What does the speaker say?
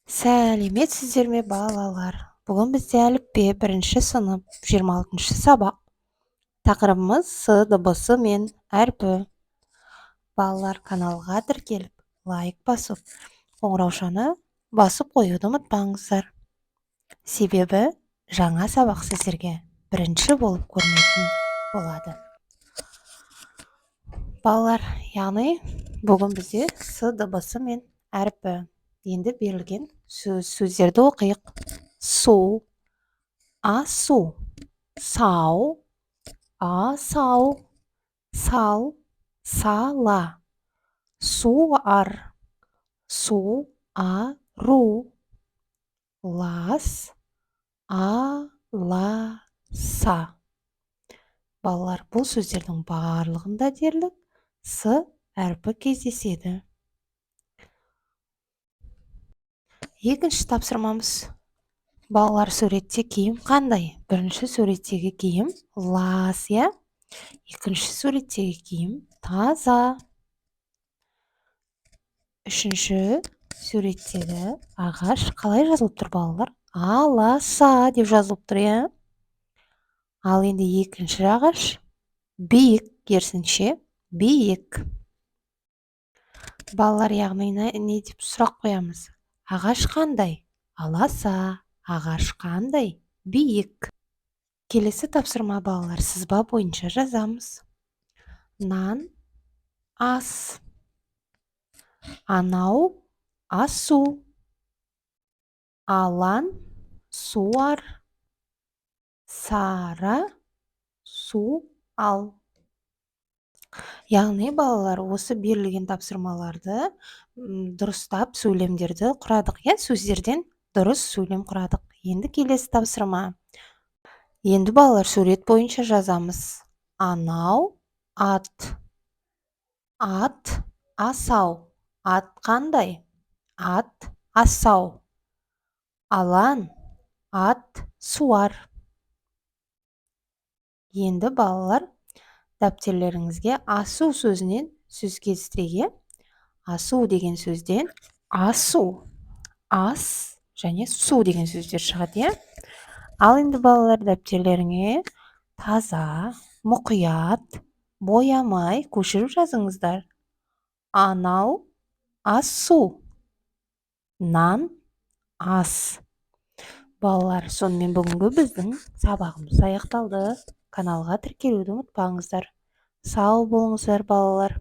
Сәлеметсіздер ме, балалар! Бүгін бізде әліппе, бірінші сынып, 26-сабақ. Тақырыбымыз: с дыбысы мен әрпі. Балалар, каналға тіркеліп, лайк басып, қоңыраушаны басып қоюды ұмытпаңыздар, себебі жаңа сабақ сіздерге бірінші болып көрінетін болады. Балалар, яғни бүгін бізде с дыбысы мен әрпі. Енді берілген сөздерді оқиық: су, асу, сау, асау, сал, сала, суар, су-а-ру, лас, а-ла-са. Балалар, бұл сөздердің барлығында дерлік с әрпі кездеседі. Екінші тапсырмамыз. Балалар, суретте киім қандай? Бірінші суреттегі киім лас, иә? Екінші суреттегі киім таза. Үшінші суреттегі ағаш қалай жазылып тұр, балалар? Аласа деп жазылып тұр, иә? Ал енді екінші ағаш биік, керісінше, биік. Балалар, яғни не деп сұрақ қоямыз? Ағаш қандай? Аласа. Ағаш қандай? Биік. Келесі тапсырма, балалар, сызба бойынша жазамыз. Нан, ас, анау, асу, алан, суар, сара, су ал. Яғни, балалар, осы берілген тапсырмаларды дұрыстап сөйлемдерді құрадық, иә? Сөздерден дұрыс сөйлем құрадық. Енді келесі тапсырма. Енді, балалар, сурет бойынша жазамыз. Анау ат, ат асау. Ат қандай? Ат асау. Алан ат суар. Енді, балалар, дәптерлеріңізге асу сөзінен сөз келістірейік, иә? Асу деген сөзден асу, ас және су деген сөздер шығады, иә? Ал енді, балалар, дәптерлеріңе таза, мұқият, боямай көшіріп жазыңыздар. Анау асу, нан ас. Балалар, сонымен бүгінгі біздің сабағымыз аяқталды. Каналға тіркелуді ұмытпаңыздар. Сау болыңыздар, балалар!